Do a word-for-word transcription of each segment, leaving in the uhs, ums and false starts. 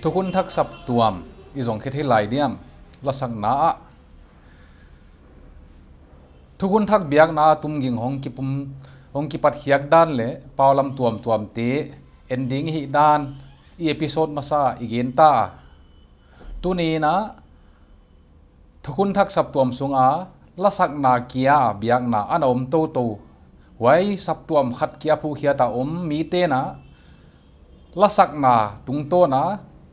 Thukhun thak saptuam i zong khe thei lai diam? Lasakna ah thukhun thak biakna tumging hong kipum, hong kipat khiak dan leh paulam tuamtuamte en ding i hih dan i episode masa i gen ta. Tuni'n ah thukhun thak saptuam sunga lasakna kia biakna ana om toto, huai saptuam khat kia phuhkhiat a om mite'n ah lasakna tungtawn a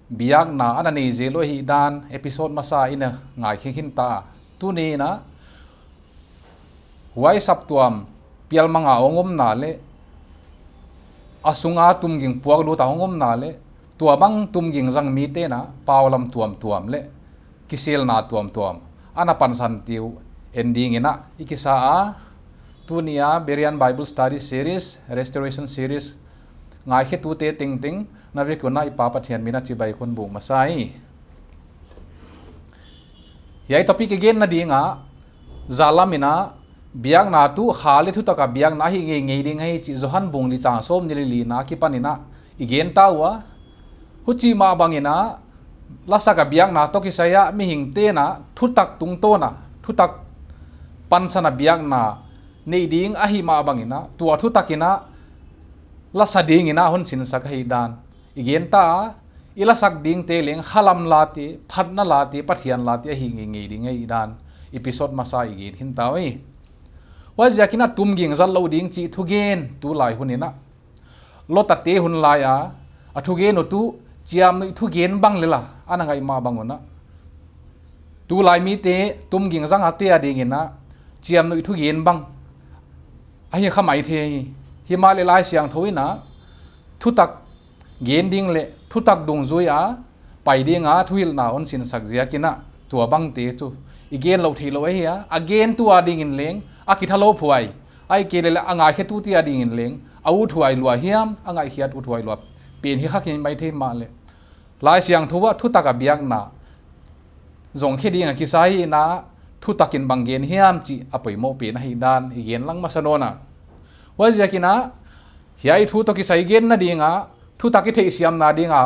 biakna ana nei zel uh ahih dan episode masa in a ngaikhe khin ta. Tuni'n ah huai saptuam pialmang a hong omna leh a sunga tumging puaklut a hong omna leh tua bang tumging zang mite'n ah paulam tuamtuam leh kiselna tuamtuam ana pansan te uh en dingin ah i kisa a. Tuni a Berean Bible Study Series, Restoration Series ngaikhetute tengteng na vek un ah i Pa Pathian min a chibai kon buk masa hi. Hiai topic i genna ding ah, zahlam in ah biakna tuh kha leh thutak a biakna hi ngeingei ding ahi chih Johan bung li chang sawmnih leh lina akipan in ah i gen ta ua. Huchi mah bangin ah lasak a biakna toh kisai a mihingte'n ah thutak tungtawn a thutak pansan a biakna nei ding ahih mah bangin ah tua thutak in ah lasa dingin ah hon sinsak ahih dan i gen ta. I lasak dingte leng khalam late, phatna late, Pathian late ahi ngeingei ding ahih dan episode masa i gen khin ta uh hi. Huaiziakin ah tumging zat lou ding chih thugen tulai hun in ah Lot-ate hun lai a a thugen uh tuh chiamnuih thugen bang lel a ana ngaih mah bang un ah tulai mite tumging zang ate adingin ah chiamnuih thugen bang ahi kha maithei hi. Himahleh Laisiangthou in ah thutak gen ding leh thutak dungzui a pai ding a thuhilhna hon sinsak ziakin ah tua bangte tuh i gen louh theih lou ahi a, a gentu adingin leng a kithalawphuai, ahihkeileh a ngaikhetute adingin leng a uthuai lua hiam, a ngaihkhiat uthuai lua pen hi kha khin maithei mahleh Laisiangthou ah thutak a biakna zong khe ding a kisa hi in ah thutak in bang gen hiam chih a poimoh pen ahih dan i gen lang masa nawn a. Huaiziakin ah hiai thu toh kisai genna ding ah thutak i theihsiamna ding a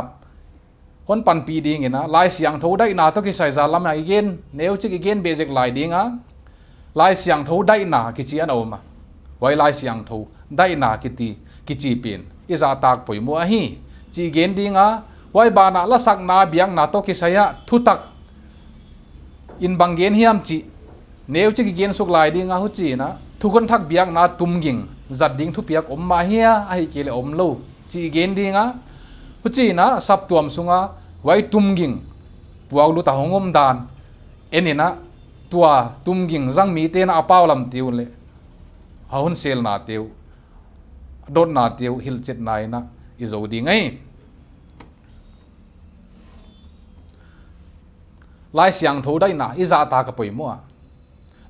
hon panpih dingin ah Laisiangthou daihna toh kisai zahlam a i gen, neuchik i gen beh zek lai ding a. Laisiangthou daihna kichi ana om a, huai Laisiangthou daihna kiti kichi pen i zahtak poimoh ahi chih i gen ding a. Huai banah lasakna biakna toh kisai a thutak in bang gen hiam chih neuchik i gen suk lai ding a. Huchiin ah thukhun thak biakna tumging zat ding thupiak om mah hia, ahihkeileh om lou chih i gen ding a. Huchiin ah saptuam sunga huai tumging puaklut a hong om dan en in ah tua tumging zang mite'n ah a paulamte uh leh a hon selnate uh, dotnate uh hilhchetna in ah i zou ding ahi. Laisiangthou daihna i zahtak a poimoh a.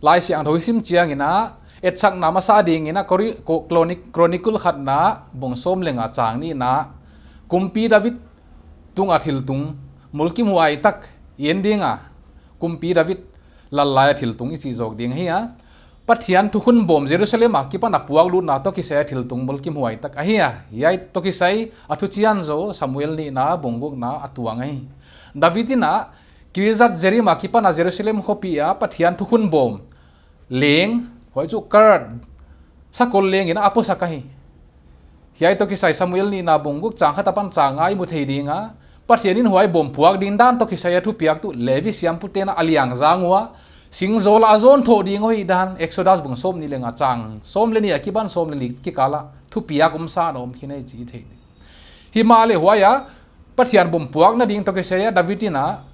Laisiangthou i sim chiangin ah etsakna masa dingin ah Cori-, Co-, Chronic-, Chronicle khatna bung sawm leh nga chang nihna, Kumpi David tunga thiltung mulkimhuai tak i en ding a. Kumpi David lal lai a thiltung i chih zawk ding hi a. Pathian thukhun bawm Jerusalem a kipan a puaklutna toh kisai a thiltung mulkimhuai tak ahi a. Hiai toh kisai a thuchian zaw Samuel nihna bung gukna a tuang ahi. David in ah Kirjat Jearim a kipan a Jerusalem khopi a Pathian thukhun bawm leng, huai chu cart, sakol leng in ah a pusak ahi. Hiai toh kisai Samuel nihna bung guk chang khat apan chang nga i mu thei ding a. Pathian in huai bawm puak ding dan toh kisai a thupiak tuh Levi siampute'n ah a liang zang ua, singzawl ah a zawn thoh ding uh ahih dan Exodus bung sawmnih leh nga chang sawm leh nih akipan sawm leh li kikal ah thupiak omsa ana om khin ahi chih i thei. Himahleh huai a Pathian bawm puakna ding toh kisai a David in ah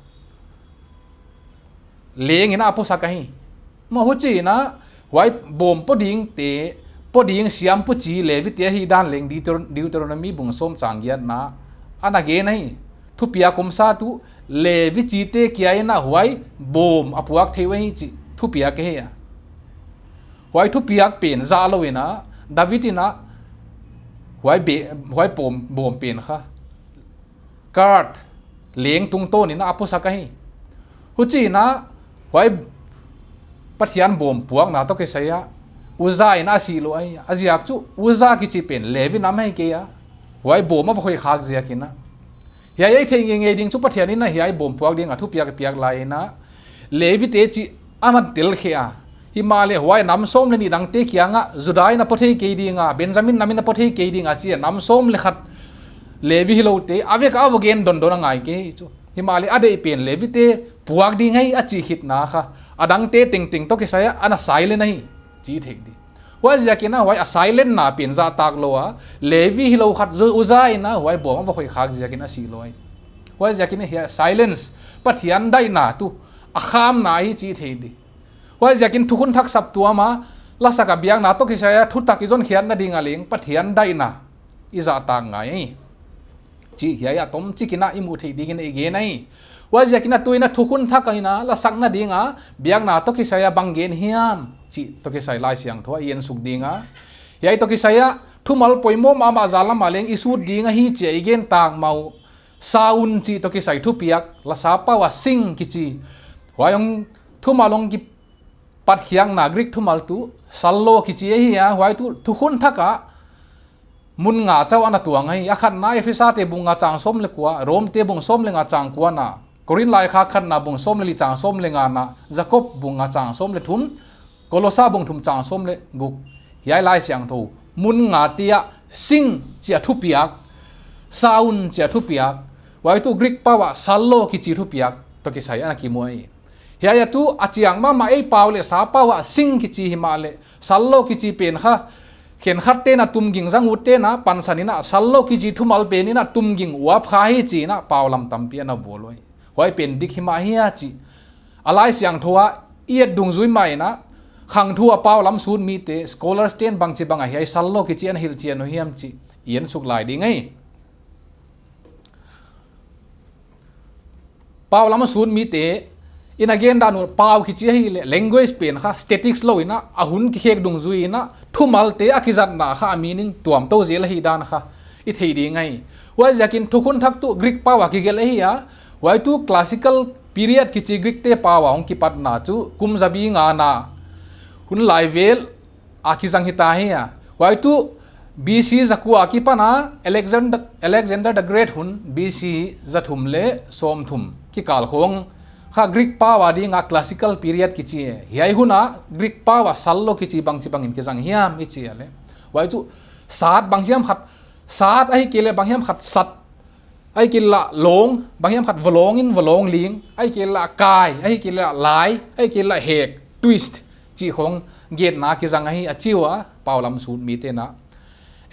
leng in ah a pusak ahi. Maw, huchiin ah huai bawm po dingte, po ding siampu chi Levite ahih dan leng Deuter-, Deuteronomy bung sawm chang giatna ana gen ahi. Thupiak omsa tuh Levi chite kia in ah huai bawm a puak thei uh ahi chih thupiak ahi a. Huai thupiak pen zah lou in ah David in ah huai be-, huai bawm, bawm pen kha cart, leng tungtawn in ah a pusak ahi. Huchiin ah huai Pathian bawm puakna toh kisai a Uza in ah a sih lou ahi. A ziak chu Uza kichi pen Levi nam ahi kei a, huai bawm a va khoih khak ziakin ah. Hiai i theih ngeingei ding chu Pathian in a hiai bawm puak ding a thupiak piak lai in a, Levi te chih a man tel khe a. Himahleh huai nam sawm leh nih dangte kiang a Juda in a pua thei kei ding a, Benjamin nam in a pua thei kei ding a chi a, nam sawm leh khat Levi hiloute a vek a va gen dondon a ngai kei chu. Himahleh a deih pen Levi te puak ding hi a chi khitna kha, a dangte tengteng toh kisai a ana silent ahi chi theih di. Huaiziakin a huai a silent na pen zahtak lou a, Levi hilou khat Uza in a huai bawm a va khoih khak ziakin a si lou hi. Huaiziakin hiai silence, Pathian daihna tuh a khamna hi chi theih di. Huaiziakin thukhun thak saptuam a, lasak a biakna toh kisai a thutak i zonkhiatna ding a leng Pathian daihna i zahtak ngai hi. Chih hiai a tomchik in a i muh theih dingin i gen ahi. Huaiziakin a tuin a thukhun thak in a lasakna ding a biakna toh kisai a bang gen hiam chih toh kisai Laisiangthou a i en suk ding a. Hiai toh kisai a thumal poimoh mahmah zal lam a leng i sut ding ahi chi a i gen tak mah uh. Sa un chih toh kisai thupiak, lasa pau a sing kichi. Huai hong thumal hong kipat khiakna Greek thumal tuh sallo kichi ahi a, huai tuh thukhun thak a mun nga chauh ana tuang ahi. A khatna Ephesa te bung nga chang sawm leh kua, Rom te bung sawm leh nga chang kua na, Korin laikhak khatna bung sawm leh li chang sawm leh nga na, Jakob bung nga chang sawm leh thum, Kolosa bung thum chang sawm leh guk. Hiai Laisiangthou mun nga te a sing chi a thupiak, sa un chi a thupiak, huai tuh Greek pau a sallo kichi thupiak toh kisai ana kimu hi. Hiai a tuh a chiang mahmah ei pau leh sa pau a sing kichi himahleh sallo kichi pen kha khenkhat te'n a tumging zang ut te'n a pansan in a sallo kichi thumal pen in a tumging uap kha hi chi in a pau lam tampi ana bawl uh hi. Huai pen dik himah hia chi a Laisiangthou a i et dungzui mah in a, khangthu a pau lam sut mite, scholars te'n bangchibang a hiai sallo kichi ana hilhchian uh hiam chih i en suk lai ding hi. Pau lam sut mite in a gen dan uh pau kichi ahihleh language pen kha statics lou in a, a hun kikhek dungzui in a thumalte a kizatna kha a meaning tuamtou zel ahi dan kha i theih ding hi. Huaiziakin thukhun thak tuh Greek pau a kigelh ahi a, huai tuh classical period kichi Greek te pau a hong kipatna chu kum zabi nga na hun lai vel a kizang hita hi a. Huai tuh B C zakua akipan a Alexander, Alexander the Great hun B C zathum leh sawmthum kikal khong kha Greek pau a ding a classical period kichi hi. Hiai hun a Greek pau a sallo kichi bangchibang in kizang hiam i chih leh, huai tuh sat bang hiam khat, sat ahihkeileh bang hiam khat sat, ahihkeileh long, bang hiam khat valong in valong ling, ahihkeileh kai, ahihkeileh lai, ahihkeileh hek, twist chih khong genna kizang ahi a chi ua pau lam sut mite'n a.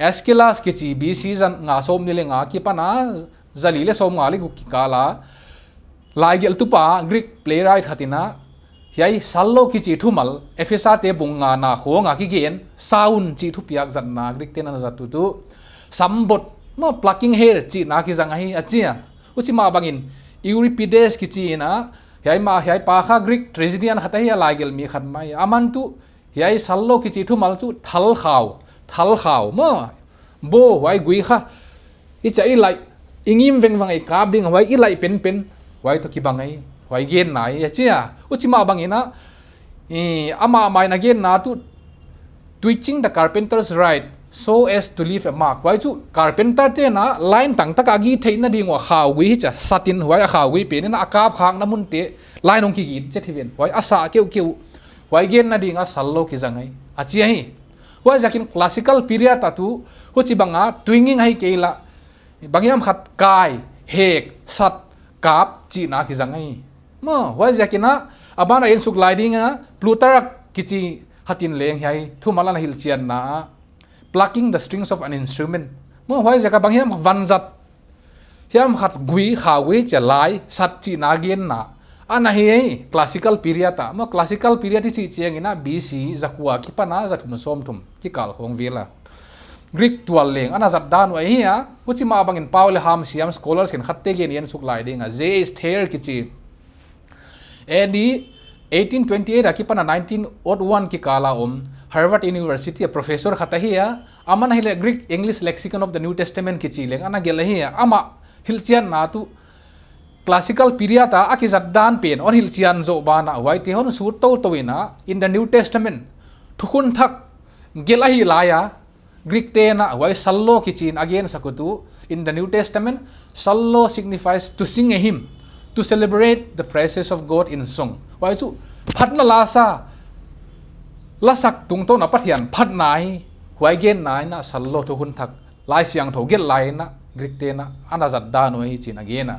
Aeschylus kichi B C za nga sawmnih leh nga akipan a zali leh sawmnga leh guk kikal a laigelhtupa Greek playwright khat in a hiai sallo kichi thumal Ephesa te bung nga na khong a kigen sa un chih thupiak zatna Greek te'n ana zat uh tuh sambot maw, plucking hair chihna kizang ahi a chi a. Huchi mah bangin Euripides kichi in a, hiai mah, hiai pa kha Greek tragedian khat ahi a, laigelh mi khat mah hi. Aman tuh hiai sallo kichi thumal tuh thal khau, thal khau maw, bo, huai gui kha i chah i laih, i ngim vengvang a i kap ding, huai i laih penpen, huai toh kibang hi, huai genna hi a chi a. Huchi mah bangin a, i, amah mah in a genna tuh twitching the carpenter's right so as to leave a mark. Huai tuh carpenter te'n a line tangtak a gih theihna ding ua khau gui hi chia sat in, huai a khau gui pen in a kap khakna munte line hong kigih chet hi ven, huai a sah keuhkeuh, huai genna ding a sallo kizang hi a chi hi. Huaiziakin classical period a tuh huchibang a twinging ahihkeileh bang hiam khat kai, hek, sat, kap chihna kizang hi. Maw, huaiziakin a, a ban a en suk lai ding a, Plutarch kichi khat in leng hiai thumal ana hilhchianna a plucking the strings of an instrument. Maw, huaiziak a bang hiam vanzat hiam khat gui, khau gui chia lai, sat chihna genna ana hi hi, classical period a. Maw, classical period i chih chiangin a B C zakua akipan a zathum sawmthum kikal khong vel a Greek tual leng ana zat dan uh ahi a. Huchi mah bangin pau leh ham siam scholars khenkhatte gen i en suk lai ding a, J H Thayer kichi, A D eighteen twenty-eight akipan a nineteen oh one kikal a om, Harvard University a professor khat ahi a. Aman ahihleh Greek English Lexicon of the New Testament kichi leng ana gelh ahi a. Amah hilhchianna tuh classical period a a kizat dan pen hon hilhchian zoh banah, huaite hon sut toutou in a, in the New Testament, Thukhun Thak gelh ahi lai a, Greek te'n a huai sallo kichi in a gensak uh tuh, In the New Testament, sallo signifies to sing a hymn, to celebrate the praises of God in song. Huai chu phatna lasa, lasak tungtawn a Pathian phatna hi, huai genna in a sallo thukhun thak Laisiangthou gelh lai in a Greek te'n a ana zat dan uh hi chi'n a gen a.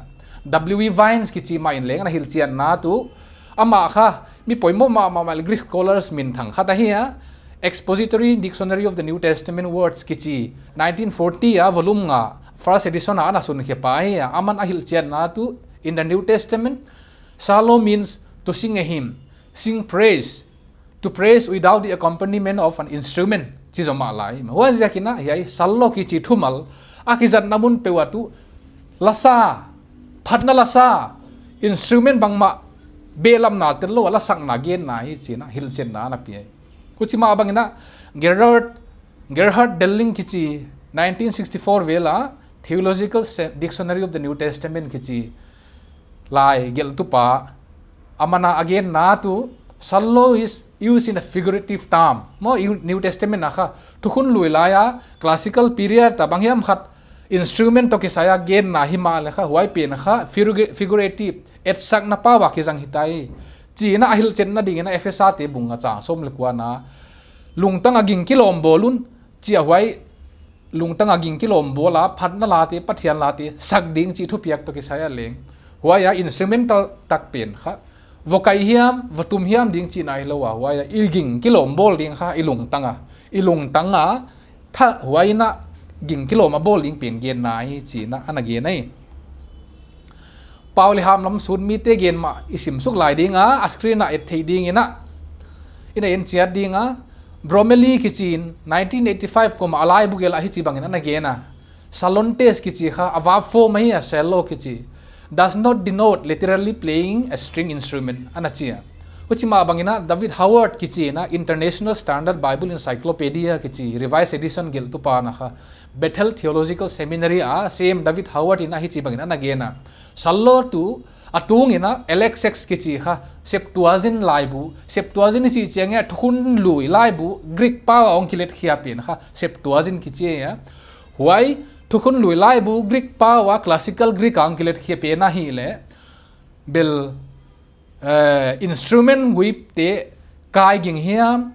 W E Vines kichi mah in leng ana hilhchianna tu, amah kha mi poimoh mahmah, Greek scholars minthang khat ahi a, Expository Dictionary of the New Testament Words kichi, nineteen forty a volume nga, first edition a ana sunkhe pa hi a, aman a hilhchianna tu, in the New Testament, sallo means to sing a hymn, sing praise, to praise without the accompaniment of an instrument, chi zomah lai. Huaiziakin a hiai sallo kichi thumal a kizatna mun peuh a tu lasa, phatna lasa, instrument bangmah behlapna tellou a lasakna genna hi chi'n a hilhchetna ana pia. Huchi mah bangin a Gerhard, Gerhard Delling kichi nineteen sixty-four vel a Theological Se-, Dictionary of the New Testament kichi lai gelhtupa, aman a genna tu, sallo is used in a figurative term. Maw, New Testament a kha thukhun lui lai a classical period a bang hiam khat instrument toh kisai a genna himahleh kha, huai pen kha figu-, figurative, etsakna pau a kizang hita hi, chi'n a hilhchetna dingin a Ephesa te bung nga chang sawm leh kua na, lungtang a ging kilawm bawl un, chi a huai lungtang a ging kilawm bawl a, phatna late, Pathian late sak ding chih thupiak toh kisai a leng, huai a instrumental tak pen kha, vokai hiam, votum hiam ding chihna hilou a, huai a i ging kilawm bawl ding kha, i lungtang a, i lungtang a, tha huai in a ging kilawm a bawl ding pen genna hi chi'n a ana gen ahi. Pau leh Ham lam sut mite gen mah i sim suk lai ding a, a screen a et theih dingin a, i na en chiat ding a, Bromley kichi'n nineteen eighty-five kum a laibu gelh a hichi bangin ana gen a. Salontes kichi kha a verb form ahi a, sallo kichi, does not denote literally playing a string instrument, ana chi a. Huchi mah bangin a David Howard kichi'n a International Standard Bible Encyclopedia kichi Revised Edition gelhtupa'n a kha Bethel Theological Seminary a sem David Howard in a hichi bangin ana gen a. Sallo tu a tungin a L X X kichi kha Septuagint laibu, Septuagint i chih chiangin a thukhun lui laibu Greek pau a hong kiletkhia pen kha Septuagint kichi a. Huai thukhun lui laibu Greek pau a classical Greek a hong kiletkhia pen ahihleh, bel, eh, instrument guite kai ging hiam,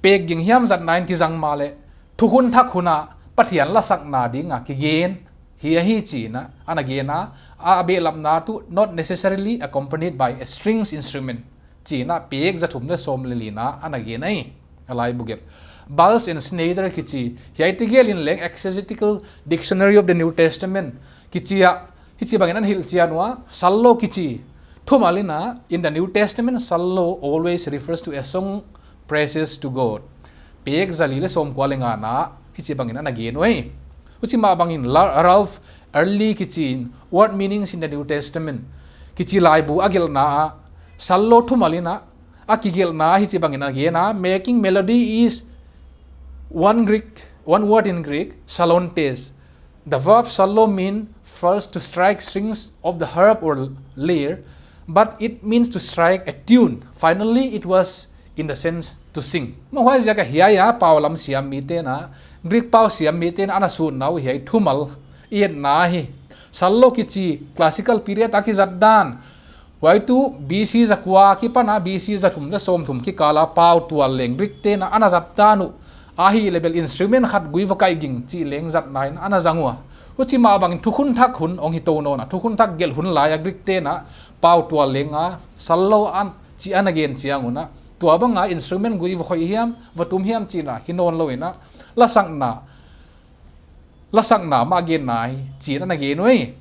pek ging hiam zatna in kizang mahleh, thukhun thak hun a Pathian lasakna ding a kigen hi ahi chi'n a ana gen a, a behlapna tu not necessarily accompanied by a strings instrument, chi'n a pek za thum leh sawm leh li na ana gen ahi. A laibu gelh. Bals and Snyder kichi, hiaite gelh in leng Exegetical Dictionary of the New Testament kichi a hichi bangin ana hilhchian ua, sallo kichi thumal in a, in the New Testament, sallo always refers to a song praises to God. Pek za li leh sawm kua leh nga na hichi bangin ana gen uhi. Huchi mah bangin La-, Ralph Earley kichi'n Word Meanings in the New Testament kichi laibu a gelhna a, sallo thumal in a, a kigelhna hichi bangin a gen a, making melody is one Greek, one word in Greek, salontes. The verb sallo mean first to strike strings of the harp or lyre, but it means to strike a tune. Finally, it was in the sense to sing. Maw, huaiziak a hiai a pau lam siam mite'n a, Greek pau siam mite'n a ana sutna uh hiai thumal i etna hi. Sallo kichi classical period a kizat dan, huai tu B C za kua akipan a B C za thum leh sawm thum kikal a pau tual leng Greek te'n a ana zat dan uh ahihleh, bel instrument khat gui vokai ging chih leng zatna in ana zang ua. Huchi mah bangin thukhun thak hun hong hi tou nawn a, thukhun thak gelh hun lai a Greek te'n a pau tual leng a sallo an chih ana gen chiang un a, tua bang a instrument gui vokhoih hiam, votum hiam chihna hi nawn lou in a, lasakna, lasakna mah genna hi chi'n ana gen uhi.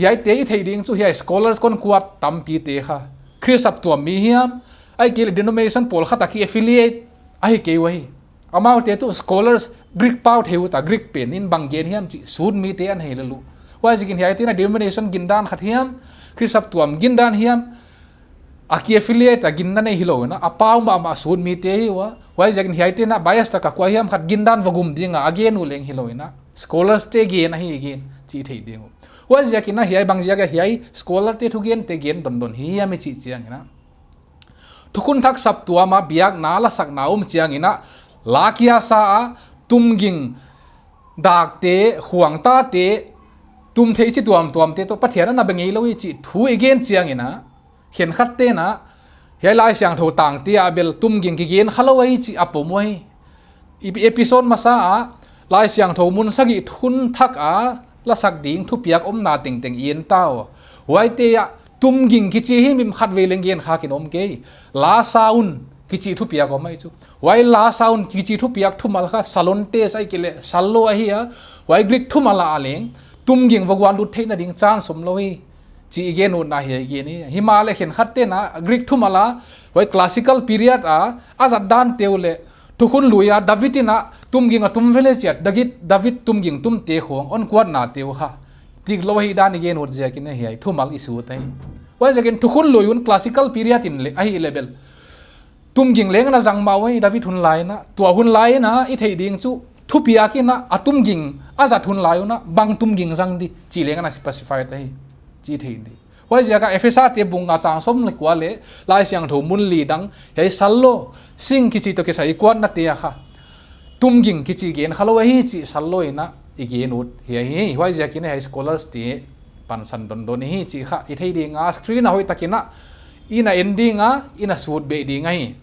Hiaite i theih ding chu hiai scholars kon kuat tampite kha Khrist saptuam mi hiam, ahihkeileh denomination pawlkhat a ki affiliate ahi kei uhi. Amaute tu scholars Greek pau thei ut a, Greek pen in bang gen hiam chih sut mite ana hi lel uh. Huaiziakin hiaite'n a denomination gindan khat hiam, Khrist saptuam gindan hiam, a ki affiliate a ginna nei hilou in a, a pau mahmah sut mite hi ua. Huaiziakin hiaite'n a bias tak a kua hiam khat gindan va gum ding a a gen uh leng hilou in a, scholars te gen ahi, gen chih theih ding uh. Huaiziakin a hiai bangziak a hiai scholar te thugente gen dondon hiam i chih chiangin a, thukhun thak saptuam a biakna lasakna um chiangin a, la kia sa a, tumging dakte, khuangtate, Tum theih chi tuamtuamte toh Pathian ana be ngeilou hi chih thu i gen chiangin a, khenkhatte'n a, hiai Laisiangthou tangte ah bel tumging kigen khalou ahi chih a pom uhi. I episode masa ah Laisiangthou mun sagih thukhun thak a lasak ding thupiak omna tengteng i en ta uh. Huaite ah tumging kichi himhim khatvei leng gen kha kin om kei. Lasa un kichi thupiak om ahi chu. Huai lasa un kichi thupiak thumal kha salontes ahihkeileh sallo ahi a. Huai Greek thumal ah leng tumging va guan lut theihna ding chance omlou hi chih i gen utna hi, i gen hi. Himahleh khenkhatte'n a Greek thumal a, huai classical period a, a zat dante uh leh, thukhun lui a David in a tumging a tum vele chia, David, David tumging tumte khong hon kuatnate uh kha diklou hi dan i gen ut ziakin hiai thumal i sut ahi. Huaiziakin thukhun lui un classical period in leh, ahihleh bel tumging leng ana zang mah uhi David hun lai in a. Tua hun lai in a i theih ding chu thupiak in a, a tumging a zat hun lai un a bang tumging zang di chih leng ana specify ta hi chih theih di. Huaiziak a Ephesate bung nga chang sawm leh kua leh Laisiangthou mun li dang hiai sallo, sing kichi toh kisai kuatnate ah kha tumging kichi gen khalou ahi chih sallo in a i gen ut hi ahi. Huaiziakin hiai scholars te pansan dondon hi chih kha i thei ding a, screen a hoihtakin a i na en ding a, i na sut beh ding ahi.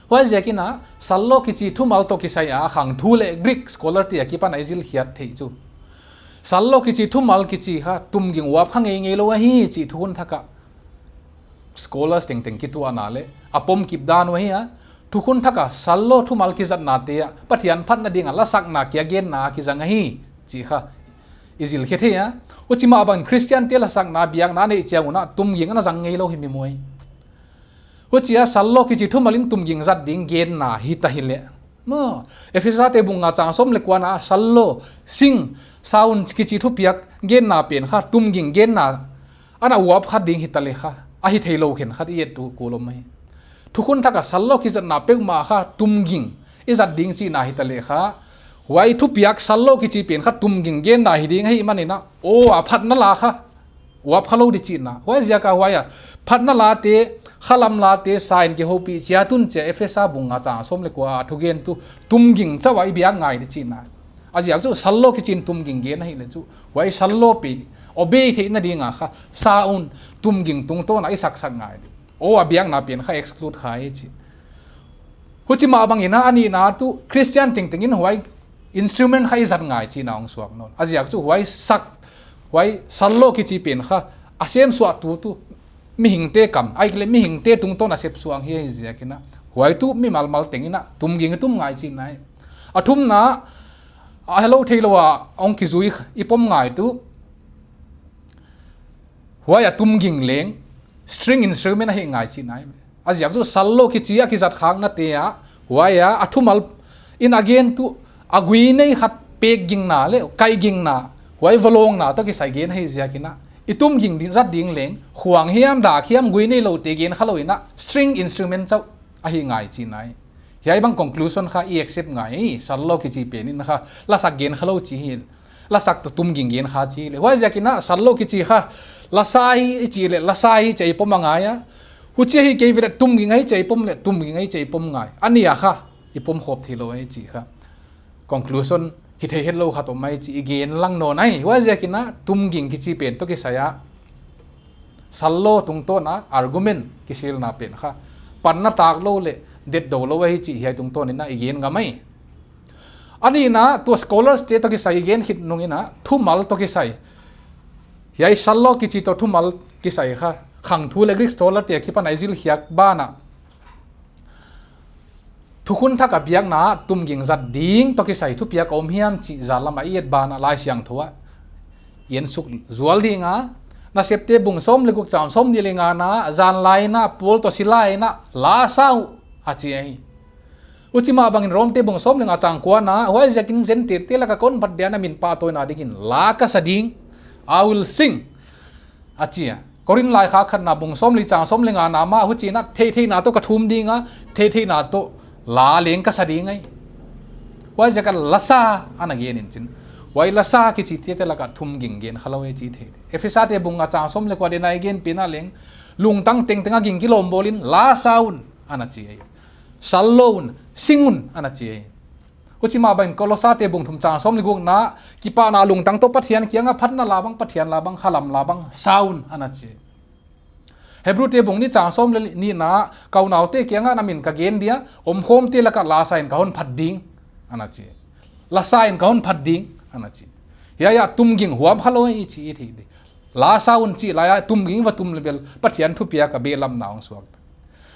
Huaiziakin a sallo kichi thumal toh kisai a khangthu leh Greek scholar te akipan a i zilkhiat theih chu, sallo kichi thumal kichi kha tumging uap kha ngeingeilou ahi chih thukhun thak a scholars tengteng kituahna leh a pom kip dan uh ahi a. Thukhun thak a sallo thumal kizatnate ah Pathian phatna ding a lasakna kia genna kizang ahi chih kha i zilkhe thei a. Huchimah bang Christian te lasakna biakna neih chiang un a tumging ana zang ngeilou hi mi muai. Huchia sallo kichi thumal in tumging zat ding genna hita hileh, maw, Ephesate bung nga chang sawm leh kua na sallo, sing, sound kichi thupiak genna pen kha tumging genna ana uap kha ding hita leh kha, a hi theilou khenkhat i et tu kul om ahi. Thukhun thak a sallo kizatna peuhmah kha tumging i zat ding chihna hita leh kha, huai thupiak sallo kichi pen kha tumging genna hi ding ahihmanin a, aw, a phatna la kha uap khalou di chihna. Huaiziak a huai a phatna late, khalam late sa in kihoupih chiat un chia Ephesa bung nga chang sawm leh kua a thugen tu tumging chauh a i biak ngai di chihna. A ziak chu sallo kichi in tumging gen ahihleh chu huai sallo pen obey theihna ding a kha sound, tumging tungtawn a i saksak ngai di. Aw, a biakna pen kha exclude kha hi chih. Huchimah bangin a, a nihna tu Christian tengteng in huai instrument kha i zat ngai chihna hong suak nawn. A ziak chu huai sak, huai sallo kichi pen kha a semsuahtu tu mihingte kam, ahihkeileh mihingte tungtawn a sepsuak hi ahi ziakin a, huai tu mimal mal teng in a tumging i tum ngai chihna ahi. A thumna, a helou theilou a hong kizui i pom ngai tu, huai a tumging leng string instrument ahi ngai chihna ahi. A ziak chu sallo kichi a kizat khaknate ah, huai a, a thumal in a gen tu, a gui nei khat pek gingna leh kaih gingna, huai valawngna toh kisai gen ahi ziakin a, i tumging ding zat ding leng khuang hiam, dak hiam, gui neiloute gen khalou in a string instrument chauh ahi ngai chihna ahi. Hiai bang conclusion kha i accept ngai, sallo kichi pen in kha lasak gen khalou chih hi, lasak toh tumging gen kha chih leh. Huaiziakin a sallo kichi kha lasa hi i chih leh lasa hi chih i pom a ngai a. Huchi hi kei vele tumging ahi chih i pom leh tumging ahi chih i pom ngai. A nih a kha i pom khop theilou ahi chih kha conclusion hi thei hetlou khat om ahi chih i gen lang nawn ahi. Huaiziakin a tumging kichi pen toh kisai a sallo tungtawn a argument kisilna pen kha panna tak lou leh det dou lou ahi chih hiai tungtawn in a i gen ngam ahi. A nihna, tua scholars te toh kisai i gen khit nung in a thumal toh kisai, hiai sallo kichi toh thumal kisai kha khangthu leh Greek scholar te akipan a i zilkhiak ban a, thukhun thak a biakna tumging zat ding toh kisai thupiak om hiam chih zan lam a i et ban a Laisiangthou a i en suk zual ding a. Nasepte bung sawm leh guk chang sawmnih leh nga na, zan lai in a Paul toh Sila in a lasa uh a chi ahi. Huchimah bangin Romte bung sawm leh nga chang kua na, huaiziakin Gentile te lak a kon phat dia na min pahtawina dingin la ka sa ding, I will sing, a chi a. Korin laikhak khatna bung sawmli chang sawm leh nga na mah, huchiin a, theihtheihna toh ka thum ding a, theihtheihna toh la leng ka sa ding ahi. Huaiziak a lasa ana gen in chin, huai lasa kichi te te lak a tumging gen khalou hi chih thei. Ephesate bung nga chang sawm leh kua dena i gen pen a leng, lungtang tengteng a ging kilawm bawl in lasa un ana chi ahi. Sallo un, sing un ana chi ahi. Huchi mah bangin Kolosate bung thum chang sawm leh gukna, kipahna lungtang toh Pathian kianga phatna la bang, Pathian la bang, khalam la bang sa un ana chi. Hebrute bung nih chang sawm leh nihna, ka unaute kianga na min ka gen dia, omkhawmte laka la sa in ka hon phat ding ana chi. La sa in ka hon phat ding ana chi. Hiai ah tumging huam khalou i chi i thei di. La sa un chih lai a tumging va tum leh bel Pathian thupiak a belamna hong suak.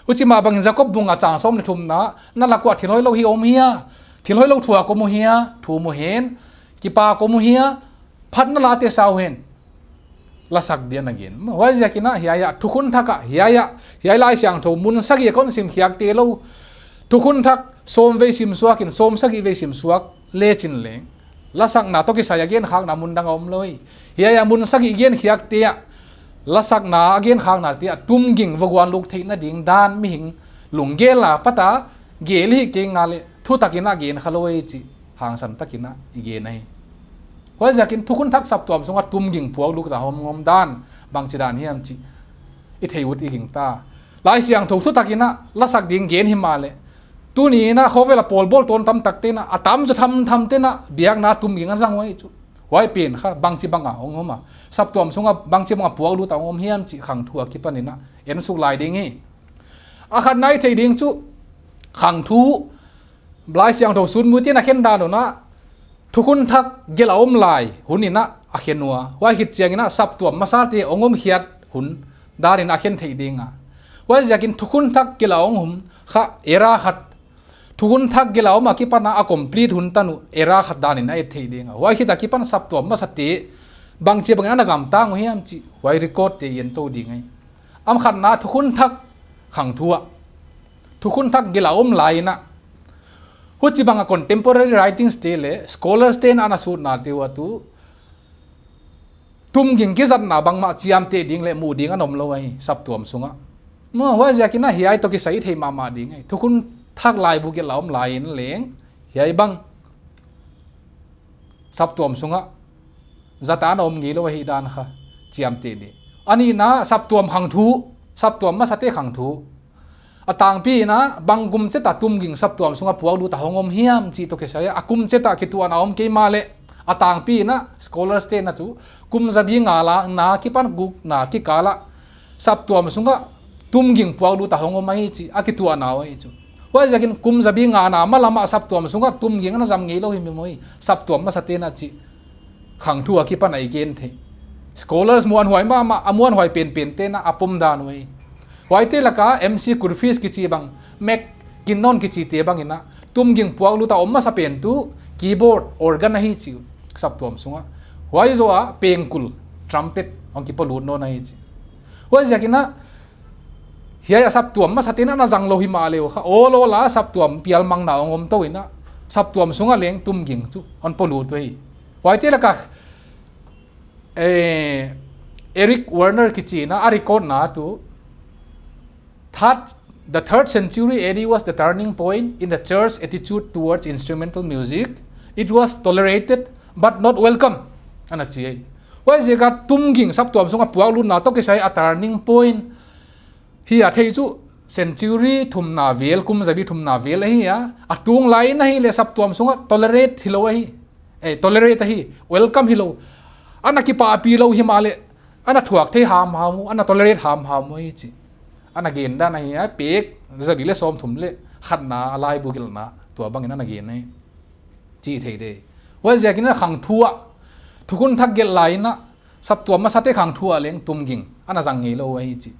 Huchi mah bangin Jakob bung nga chang sawm leh thumna, na lak uah thil hoihlou hi om hia, thil hoihlou thuak om uh hia, thum uhen, kipak om uh hia, phatna late sa uhen, la sak dia na gen. Huaiziakin hiai ah thukhun thak ah, hiai ah, hiai Laisiangthou mun sagih kon sim khiakte lou, thukhun thak sawm vei sim suak in, sawm sagih vei sim suak lechin leng, la sakna toh kisai a genkhakna mun dang a omlou hi. Hiai ah mun sagih gen khiakte ah, la sakna a genkhaknate ah tumging va guan luk theihna ding dan mihing lunggel a pat a gel hi kei ngal leh, thutakin a gen khalou i chi, hangsan takin i gen ahi. Huaiziakin thukhun thak saptuam sunga tumging puak luk ta hong om dan, bangchi dan hiam chi i thei ut i gingta. Laisiangthou thutakin la sak ding gen himahleh, tuni'n khovel a pawl bawl tuan tamtakte'n, a tam zaw thamthamte'n biakna tumging a zang uh ahi chu. Huai pen kha bangchi banga hong om a, saptuam sunga bangchi banga puak luk ta hong om hiam chi khangthu akipanin en suk lai ding hi. A khatna i thei ding chu, khangthu, Laisiangthou sut mute'n a khen dan un, thukhun thak gelh a om lai hunin a khen ua. Huai khit chiangin saptuam masate hong om khiat hun danin a khen theih ding a. Huaiziakin thukhun thak gelh a hong hun kha era khat, thukhun thak gelh a om akipan a complete hun tan uh era khat danin a et theih ding a. Huai khit akipan saptuam masate bangchi bangin ana gamtang uh hiam chi, huai record te i en tou ding ahi. A khatna thukhun thak khangthu ah, thukhun thak gelh a om laiin, huchibang a contemporary writings te leh scholars te'n ana sutnate uah tuh tumging kizatna bangmah chiamteh ding leh muh ding a omlou ahi saptuam sunga. Huaiziakin hiai toh kisai i thei mahmah ding ahi. Thukhun thak laibu gelh a om laiin leng hiai bang saptuam sunga zat a om ngeilou ahi dan kha chiamteh di. A nihna saptuam khangthu, saptuam masate khangthu. A tangpiin bang kum chet a tumging saptuam sunga puak luk ta hong om hiam chih toh kisai a kum chet a kituahna om kei mahleh, a tangpiin scholars te'n tuh kum zabi ngana kipan gukna kikal ah saptuam sunga tumging puak luk ta hong om ahi chi a kituahna uh ahi chu. Huaiziakin kum zabi ngana malam ah saptuam sunga tumging ana zam ngeilou hi mai maw, saptuam masate'n chi khangthu akipan i gen thei. Scholars muanhuai mahmah, a muanhuai penpente'n a pom dan uh ahi. Huaite laka M C Curphey's kichi bang, McKinnon kichite bangin tumging puak luk ta om masapen tuh keyboard, organ ahi chi uh saptuam sunga. Huai zoh a pengkul, trumpet hong kipuak luk nawn ahi chi. Huaiziakin hiai a saptuam masate'n ana zang lou himahleh uh kha, awl awl a saptuam pialmangna hong om tou in, saptuam sunga leng tumging tuh hon puak luk tuh ahi. Huaite laka, eh, Eric Werner kichi in a recordna tuh, third, the third century A D was the turning point in the church's attitude towards instrumental music. It was tolerated but not welcome, ana chi ahi. Huaiziak a tumging saptuam sunga puak lukna toh kisai a turning point hi a thei chu century thumna vel, kum zabi thumna vel ahi a. A tung laiin ahihleh saptuam sunga tolerate hilou ahi. Eh, tolerate ahi, welcome hilou. Ana kipahpih lou himahleh, ana thuak thei hamham uh, ana tolerate hamham uh ahi chi. Ana gen dan ahi a, pek zabi leh sawmthum leh khatna a laibu gelhna tuabangin ana gen ahi chi i thei di. Huaiziakin khangthu ah, thukhun thak gelh laiin saptuam masate khangthu ah leng tumging ana zang ngeilou ahi chi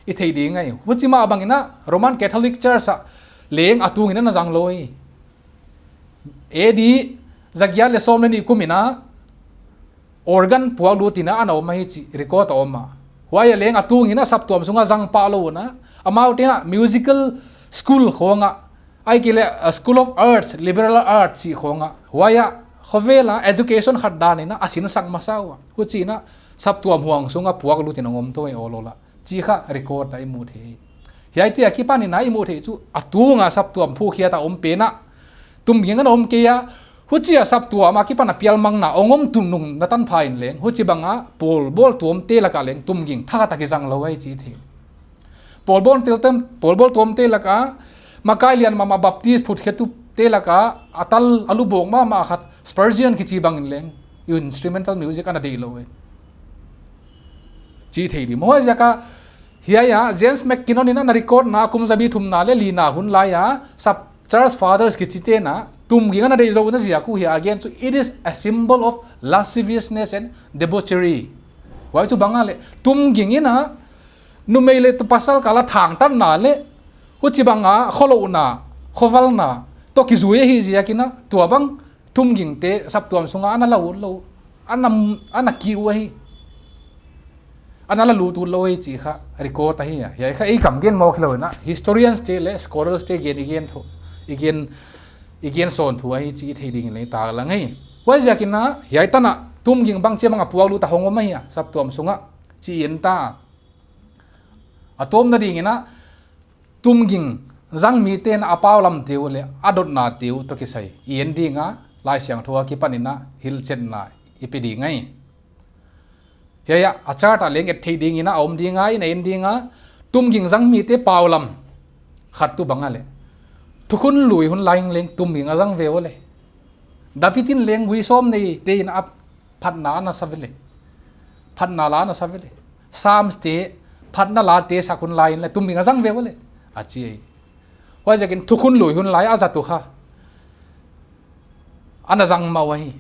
i thei ding ahi. Huchi mah bangin Roman Catholic Church ah leng a tungin ana zang lou ahi. A D zagiat leh sawm leh nih kumin organ puak luk in ana om ahi chi record a om a. Huai ah leng a tungin saptuam sunga zang pah lou in, amaute'n musical school khawng ah, ahihkeileh, uh, School of Arts, Liberal Arts chih khawng ah, huai ah khovel a education khat danin a sinsak masa ua. Huchiin saptuam huang sunga puak luk in hong om tou ahi awl awl a chi kha record a i mu thei. Hiaite akipanin i mu thei chu a tunga saptuam phuhkhiat a om pen ah tumging ana om kei a, huchia saptuam akipan a pialmangna hong om tou nung na tanphain leng, huchibanga pawl bawl tuamte laka leng tumging thakhat a kizang lou ahi chi thei. Pawl bawl tuamte, pawl bawl tuamte laka makai lian mahmah Baptist phutkhetu te laka a tal a lu bawk mahmah khat Spurgeon kichi bangin leng instrumental music ana deih lou e. Chi thei di maw, huaiziak a hiai a James McKinnon in ana record na kum zabi thumna leh lina hun lai a sap Church Fathers kichite'n a tumging ana deih zouna ziak uh hia a gen chu, it is a symbol of lasciviousness and debauchery. Huai chu bang a leh tumging in a numei leh tu pasal kal a thangtatna leh huchibang a kholouhna, khovalna toh kizui ahi ziakin a tuabang tumgingte saptuam sunga ana la ut lou, ana, ana ki uh ahi. Ana la lut ut lou ahi chih kha record ahi a. Hiai kha ei kam gen mawk hilou in a, historians te leh scholars te gen i gen thu, i gen, i gen sawn thu ahi chih i thei dingin leng i taklang hi. Huaiziakin a hiai tan a tumging bangchibang a puaklut a hong om ahi a saptuam sunga chih i en ta. A tawpna dingin a tumging zang mite'n a paulamte uh leh a dotnate uh toh kisai i en ding a, Laisiangthou akipanin a hilhchetna i pe ding ahi. Hiai a, a chart a leng et theih dingin a om ding a, i na en ding a, tumging zang mite paulam khat tu bang a leh, Thukhun Lui hun lai in leng tumging a zang ve ua leh. David in leng gui sawm neite in a phatna ana sa ve leh. Phatna la ana sa ve leh. Psalms te, phatna late sak hun lai in leh tumging a zang ve ua leh, a chi ahi. Huaiziakin Thukhun Lui hun lai a zat uh kha ana zang mah uh ahi.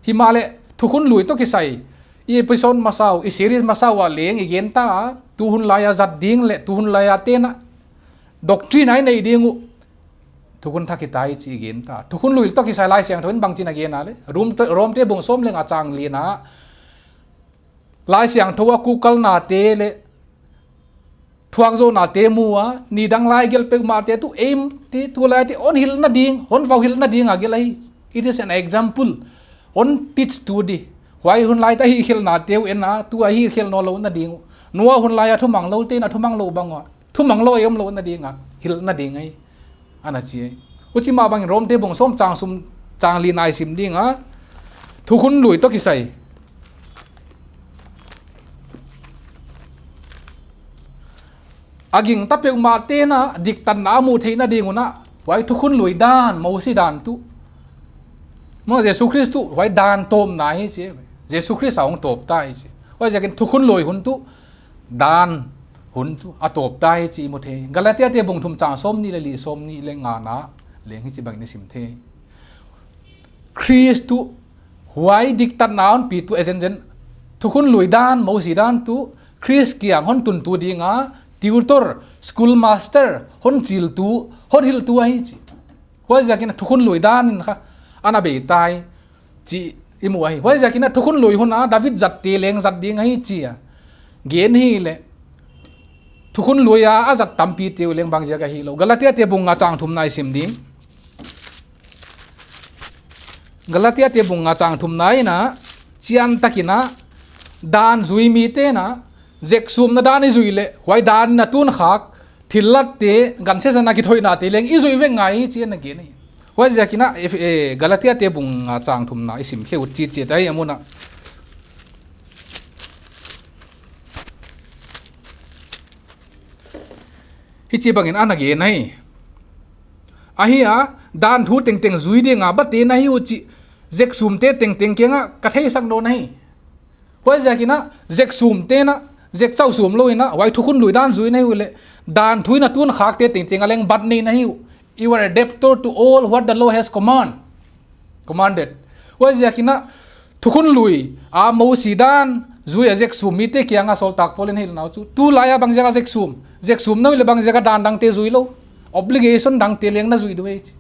Himahleh Thukhun Lui toh kisai i episode masa uh, i series masa uh a leng i gen ta, tu hun lai a zat ding leh tu hun lai a te'n a doctrine a i neih ding uh thukhun thak hita hi chih i gen ta. Thukhun Lui toh kisai Laisiangthou in bangchin a gen a leh, Rom te, Rom te bung sawm leh nga chang lina, Laisiangthou a kuhkalnate leh thuakzohnate mu a, nidang lai gelh peuhmahte tuh eimite, tu laite hon hilhna ding, hon vauhilhna ding a gelh ahi. It is an example. Hon teach tu di. Huai hun laite a hihkhelhnate uh en a, tu a hihkhelh nawnlouhna ding uh, Noah hun lai a thumangloute'n a thumanglou bang ua thumanglou a i omlouhna ding a hilhna ding ahi, ana chi ahi. Huchimah bangin Rom te bung sawm chang sawm, chang lina i sim ding a, Thukhun Lui toh kisai a gingta peuhmahte'n a diktatna a muh theihna ding un a, huai Thukhun Lui dan, Mosi dan tuh, maw, Jesu Khrist tuh huai dan tawpna hi chi. Jesu Khrist a hong tawp ta hi chi. Huaiziakin Thukhun Lui hun tuh dan hun tuh a tawp ta hi chih i mu thei. Galatia te bung thum chang sawmnih leh li, sawmnih leh ngana leng hichibangin i sim thei. Khrist tuh huai diktatna hon pitu, e zenzen, Thukhun Lui dan, Mosi dan tuh Khrist kiang hon tuntu ding a tutor, schoolmaster, hon chiltu, hon hilhtu ahi chi. Huaiziakin Thukhun Lui dan in kha ana bei ta hi chih i mu ahi. Huaiziakin Thukhun Lui hun a David zatte leng zat ding ahi chi a gen hi leh, Thukhun Lui a a zat tampite uh leng bangziak a hilou. Galatia te bung nga chang thumna i sim ding. Galatia te bung nga chang thumna in a, chiantakin a, dan zui mite'n a zeksumna dan i zuih leh, huai dan in a tunkhak thillat te, gansiatna kithoihnate leng i zuih vek ngai hi chih ana gen hi. Huaiziakin a, e, e, Galatia te bung nga chang thumna i sim khe ut chitchiat ahi a mun a. Hichibangin ana gen ahi. Ahi a, dan thu tengteng zui ding a bate na hi uh chih zeksumte tengteng kiang a ka theisak nawn ahi. Huaiziakin a, zeksumte'n a, zek chauh sum lou in a, huai Thukhun Lui dan zui na hi uh leh, dan thu in a tunkhakte tengteng a leng bat nei na hi uh. You are a debtor to all what the law has command, commanded. Huaiziakin a, Thukhun Lui a Mosi dan zui a zeksum mite kiang a sawltak Paul in hilhna uh chu, tulai a bangziak a zeksum, zeksum na uh leh bangziak a dan dangte zui lou, obligation dangte leng na zuih di uh e chi.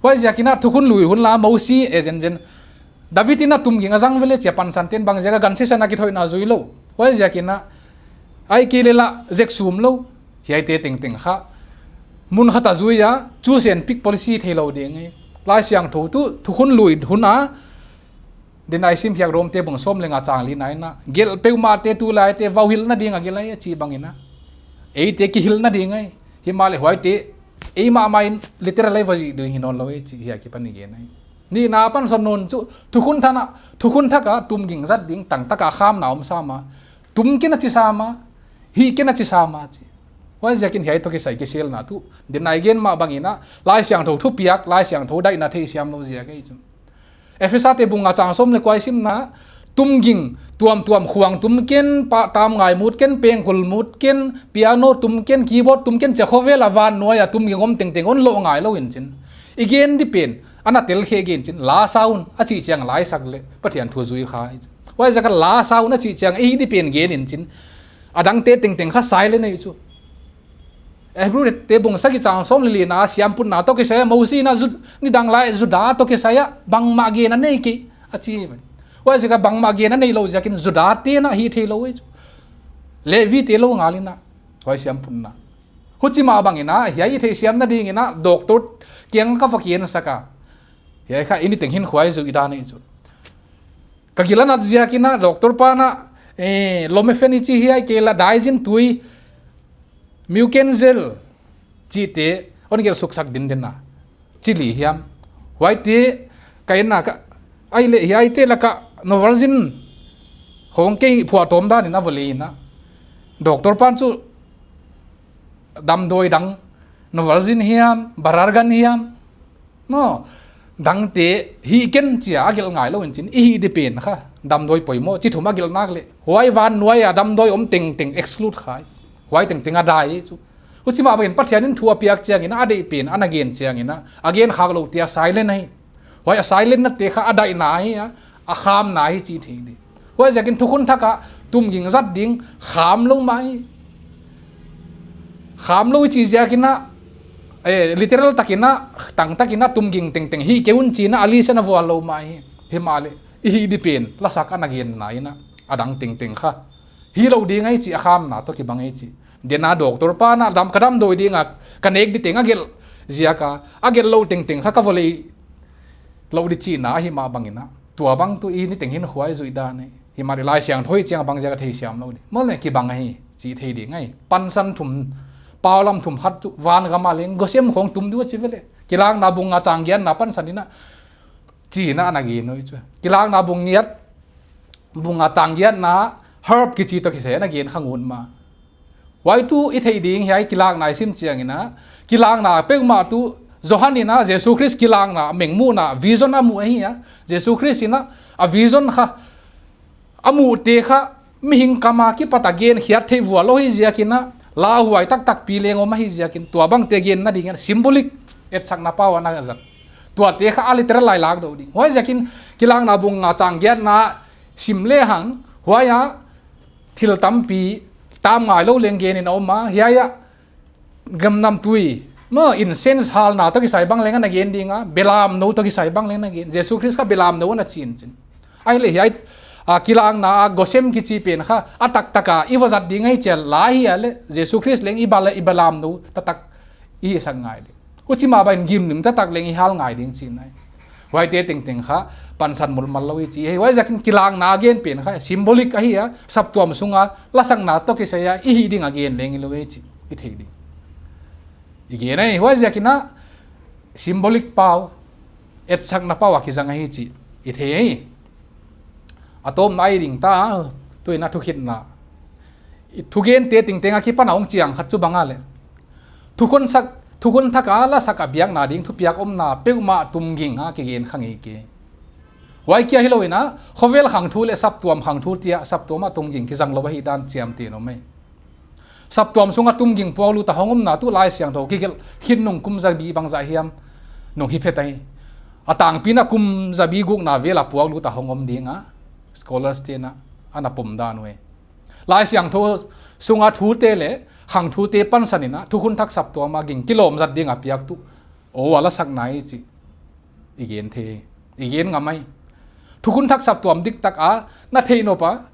Huaiziakin a, Thukhun Lui hun lai a Mosi, e zenzen, David in a tumging a zang ve leh chi a pansante'n bangziak a gansiatna kithoihna zui lou. Huaiziakin a, ahihkeileh la zeksum lou, hiaite tengteng kha mun khat a zui a, choose and pick policy theilou ding ahi. Laisiangthou tuh Thukhun Lui hun a, den a i sim hiak Rom te bung sawm leh nga chang lina in a, gelh peuhmahte, tulaite vauhilhna ding a gelh ahi a chih bangin a, eite kihilhna ding ahi. Himahleh huaite eimahmah in literal a i va zui ding hi nawnlou e chih hiai akipan i gen ahi. Nihna a pansan nawn chu, thukhun thak a, thukhun thak a tumging zat ding tangtak a khamna om sam a, tum ken a chi sam a, hih ken a chi sam a chi. Huaiziakin hiai toh kisai kiselna tuh, den a i gen mah bangin a, Laisiangthou thupiak, Laisiangthou daihna theisiam lou ziak ahi chu. Ephesa te bung nga chang sawm leh kua i simna, tumging tuamtuam, khuang tum ken, pa, tam ngai mut ken, pengkul mut ken, piano tum ken, keyboard tum ken, chi a khovel a van nuai a tumging om tengteng hon loh ngai lou in chin. I gen di pen, ana tel khe gen chin, la sa un, a chih chiang la i sak leh, Pathian thu zui kha. Huaiziak a la sa un a chih chiang, i hih di pen gen in chin. A dangte tengteng kha silent ahi chu. Hebru te bung sagih chang sawm leh lina, siamputna toh kisai a, Mosi in a Ju-, nidang lai Juda toh kisai a, bangmah gen a nei kei, a chi ve. Huaiziak a bangmah gen a neilou ziakin Juda te'n a hih theilou ahi chu. Levi te lou ngal in a, huai siamputna. Huchi mah bangin a, hiai i theisiamna dingin a, doctor kiang ka va kiensak a. Hiai kha i niteng hinkhua i zuih dan ahi chu. Ka gil a nat ziakin a, doctor pa'n a, eh, Lomefen i chi hiai kei la, Daijin tui, Mucinex gel, chihte, hon gelh suksak dindin a. Chi li hiam. Huaite, ka en a ka, ahihleh hiaite laka, Novalgin, khong kei phuahtawm dan in a va lei in a. Doctor pa'n chu, damdawi dang, Novalgin hiam, Barargan hiam, maw, dangte hih ken chi a a gelh ngai lou in chin, i hih di pen kha, damdawi poimoh, chi thum a gelh nak leh. Huai van nuai a damdawi om tengteng exclude kha. Huai tengteng a dai chu. Huchi mah bangin Pathian in thu a piak chiangin a, a deih pen, ana gen chiangin a, a gen khak lou te a silent ahi. Huai a silent nate kha a daihna ahi a, a khamna ahi chi thei di. Huaiziakin thukhun thak a tumging zat ding kham lou mah hi. Kham lou i chih ziakin a, eh, literal takin a, tang takin a tumging tengteng hih kei un chi'n a, a list a na vual lou mah hi. Himahleh, i hih di pen, lasak ana genna in a, a dang tengteng kha. Hih lou ding ahi chih a khamna toh kibang ahi chih. Den a doctor pa'n a dam, ka damdawi ding a, ka nek di teng a gelh ziak a, a gelh lou tengteng kha ka va lei lou di chihna ahi mah bangin a. Tuabang tuh i niteng hinkhua i zuih dan ahi. Himahleh Laisiangthou i chiang bang ziak a theisiam lou di. Maw leh kibang ahi, chi thei ding ahi. Pansan thum, paulam thum khat tuh, van gam a leng, gosem khong tum di ua chi ve leh. Kilakna bung nga chang giatna pansan in a, chi'n a ana gen uh chu. Kilakna bung ngiat, bung nga chang giatna, herb kichi toh kisai ana gen kha ngut mah. Huai tuh i theih ding hiai Kilakna i sim chiangin a, Kilakna peuhmah tuh Johan in a Jesu Khrist Kilakna mengmuhna vision a muh ahi a, Jesu Khrist in a, a vision kha a muhte kha mihing kam a kipat a gen khiat theih vual lou hi ziakin a, lauhuai taktak pi leng om ahi ziakin, tuabangte genna dingin symbolic, etsakna pau ana zat. Tuate kha a literal lai lak dou ding. Huaiziakin Kilakna bung nga chang giatna sim lehang, huai a thil tampi tam ngai lou leng gen in a om a, hiai a gamnamtui, maw, incense halna toh kisai bang leng ana gen ding a, belamnou toh kisai bang leng ana gen. Jesu Khrist kha belamnou ana chi in chin. Ahihleh hiai, a, Kilakna a gosem kichi pen kha, a taktak a i va zat ding ahi chia la hi a leh, Jesu Khrist leng i bal, i belamnou taktak i hi sak ngai ding. Huchi mah bangin gimnung taktak leng i hal ngai ding chihna ahi. Huaite tengteng kha, pansan mulmal lou i chi. Huaiziakin Kilakna a gen pen kha, symbolic ahi a, saptuam sunga, lasakna toh kisai a, i hih ding a gen leng i lou i chi. I thei ding. I gen ahi, huaiziakin a, symbolic pau, etsakna pau a kizang ahi chi. I thei ahi. A tawpna i ding ta, tuin a thukhitna. I thugente tengteng a kipan a hong chiang khat chu bang a leh. Thukhun sak, thukhun thak a lasak a biakna ding thupiak omna peuhmah tumging a kigen kha ngei kei. Huai kia hilou in a, khovel khangthu leh saptuam khangthu tia, saptuam a tumging kizang lou ahi dan chiamtehna om ahi. Saptuam sunga tumging puaklut a hong omna tuh Laisiangthou kigelh khit nung kum zabi bangzah hiam nung hi phet ahi. A tangpi in a kum zabi gukna vel a puaklut a hong om ding a, scholars te'n a, ana pom dan uh ahi. Laisiangthou sunga thute leh, khangthute pansan in a, thukhun thak saptuam a ging kilawm zat ding a piak tuh, aw a lasakna hi chi. I gen thei, i gen ngam ahi. Thukhun thak saptuam diktak a, na theih nop a,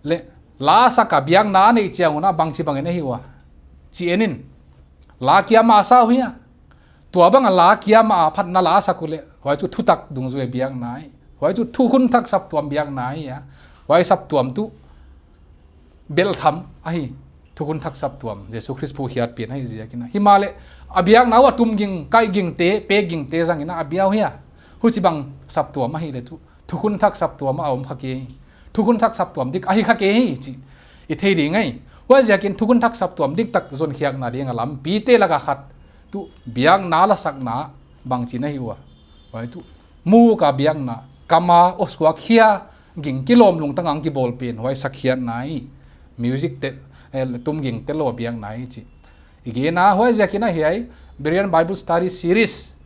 leh, lasak a biakna a neih chiang un a bangchi bangin a hih ua. Chi en in, la kia mah a sa uh hia. Tuabang a la kia mah a phatna la a sak uleh, huai chu thutak dungzui a biakna ahi. Huai chu thukhun thak saptuam biakna ahi a. Huai saptuam tuh beltham ahi. Thukhun thak saptuam, Jesu Khrist phuhkhiat pen ahi ziakin a. Himahleh, a biakna uh a tumging, kaigingte, pekgingte zang in a bia uh hia. Huchibang saptuam ahihleh tuh. Thukhun thak saptuam a om kha kei. Thukhun thak saptuam dik ahi kha kei hi chi. I thei ding ahi. Huaiziakin thukhun thak saptuam diktak zonkhiakna ding a lampite laka khat tuh biakna lasakna bangchi na hi ua. Huai tuh muk a biakna, kam a awsuak khia, ging kilawm lungtang a kibawl pen, huai sakkhiatna hi. Music te, eh, tum ging te lou biakna hi chi. I gen a, huaiziakin a hiai Berean Bible Study Series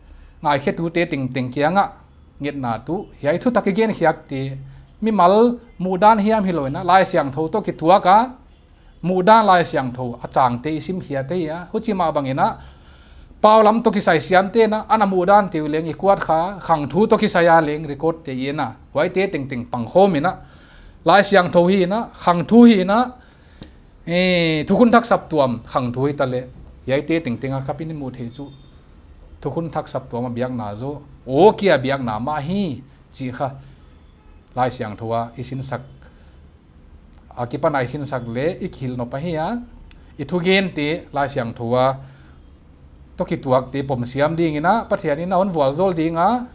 ngaikhetute tengteng kiangah ngetna tuh hiai thutak i genkhiakte mimal muhdan hiam hilou in a, Laisiangthou toh kituak a muhdan Laisiangthou a changte i simkhiat ahi a, huchi mah bangin a, pau lam toh kisai siamte'n a ana muhdante uh leng i kuat kha, khangthu toh kisai a leng record te i en a, huaite tengteng pangkhawm in a, Laisiangthou hi in a, khangthu hi in a, eh, thukhun thak saptuam khangthu hi ta leh, hiaite tengteng a kapin i muh theih chu thukhun thak saptuam a biakna zaw, aw kia biakna mah hi chih kha Laisiangthou a i sinsak, a kipan a i sinsak leh i kihilh nop ahi a, i thugente Laisiangthou a toh kituakte pom siam dingin a, Pathian in a hon vualzawl ding a,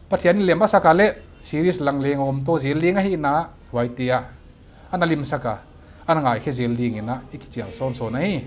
Pathian in lem a sak a leh series lang leng om to zel ding ahi in a, huaite a ana limsak a, ana ngaikhe zel dingin a i kichial sawnsawn ahi.